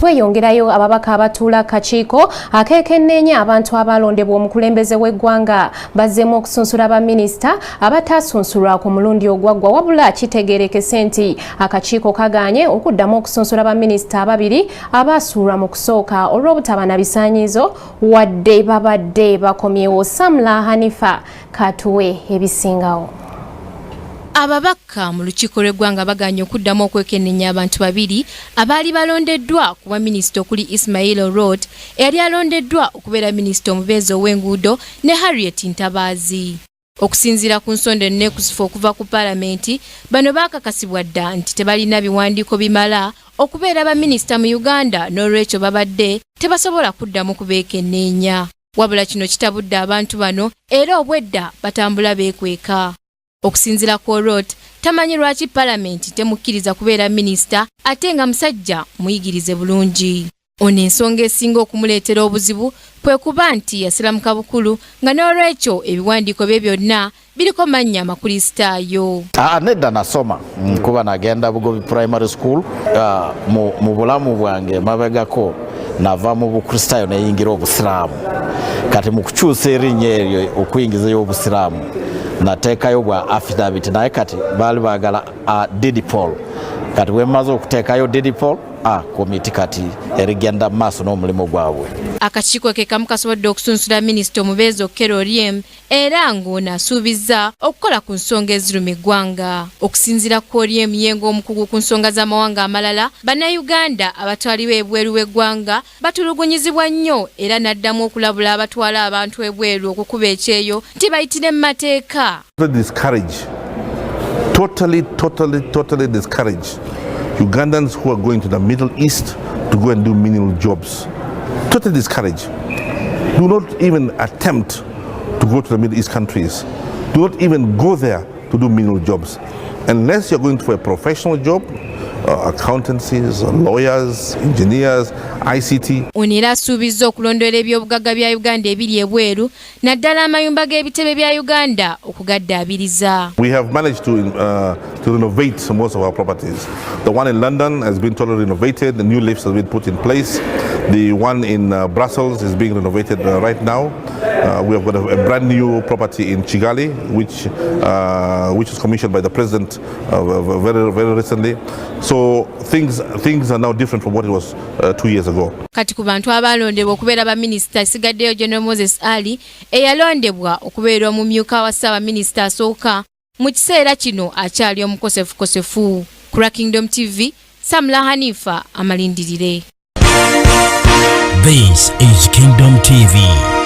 Tweyongerayo. Ababaka abatuula akakiiko akeekenneenya abantu abalondebwa omukulembeze w'eggwanga bazzeemu okusunsula baminisita abataasunsulwa ku mulundi ogwaggwa. Wabula kitegeerekese nti akakiiko kagaanye okuddamu okusunsula baminisita ababiri abaasuulwa mu kusooka olw'obutaba na bisaanyizo, wadde babadde bakomyewo. Samla Hanifa katuwe ebisingawo. Ababaka mu lukiiko lw'eggwanga baganye okuddamu okwekenneenya abantu babiri abaali balondeddwa ku baminisita, okuli Ismail Orot, eyali alondeddwa okubeera minisita omubeezi ow'enguudo, ne Harriet Ntabaazi. Okusinziira ku nsonda enneekusifu okuva ku paalamenti, bano baakakasibwa dda nti tebalina biwandiiko bimala okubeera baminisita mu Uganda, n'olwekyo babadde tebasobola kuddamu kubeekenneenya. Wabula kino kitabudde abantu bano, era obwedda batambula beekweka. Okusinziira ku Orot, tamanyi lwaki palamenti temukkiriza kubeera minisita ate nga musajja muyigirize bulungi. Ono ensonga esinga okumuleetera obuzibu kwe kuba nti yasiramuka bukulu, nga n'olwekyo ebiwandiiko bye byonna biriko mannya Amakulisitaayo. Ah, nedda, nasoma kuba nagenda Bugobi Primary School. Mu bulamu bwange mabegako nava mu Bukristaayo neyingira Obusiraamu. Kati mu kukyusa erinnya eryo okuyingizayo Obusiraamu, nateekayo bwa affidavit, naye kati baali baagala deed poll. Kati wemaze okuteekayo deed poll, komiti kati erigenda mu maaso n'omulimu gwabwe. Akakiiko ke kamu kasobodde okusunsula minisita omubeezi Okello Oryem, era ng'ono asuubizza okukola ku nsonga eziruma eggwanga. Okusinziira ku Oryem, ye ng'omukugu ku nsonga z'amawanga amalala, Bannayuganda abatwalibwa ebweru w'eggwanga batulugunyizibwa nnyo, era n'addamu okulabula abatwala abantu ebweru okukuba ekyeyo nti bayitire mu mateeka. Discourage, totally, totally, totally discourage Ugandans who are going to the Middle East to go and do menial jobs. Totally discourage. Do not even attempt to go to the Middle East countries. Do not even go there to do menial jobs. Unless you're going for a professional job, accountancies, lawyers, engineers, ICT. Ono era asuubizza okulondoola ebyobugagga bya Uganda ebiri ebweru, naddala amayumba g'ebitebe bya Uganda okugaddaabiriza. We have managed to renovate most of our properties. The one in London has been totally renovated, the new lifts have been put in place. The one in Brussels is being renovated right now. We have got a brand new property in Kigali, which was commissioned by the president very, very recently. So things are now different from what it was 2 years ago. Kati ku bantu abalondebwa okubeera baminisita esigaddeyo General Moses Ali, eyalondebwa okubeera omumyuka wa ssaabaminisita asooka. Mu kiseera kino akyali omukosefukosefu. Ku lwa Kingdom TV, Samula Hanifa, amalindirire. This is Kingdom TV.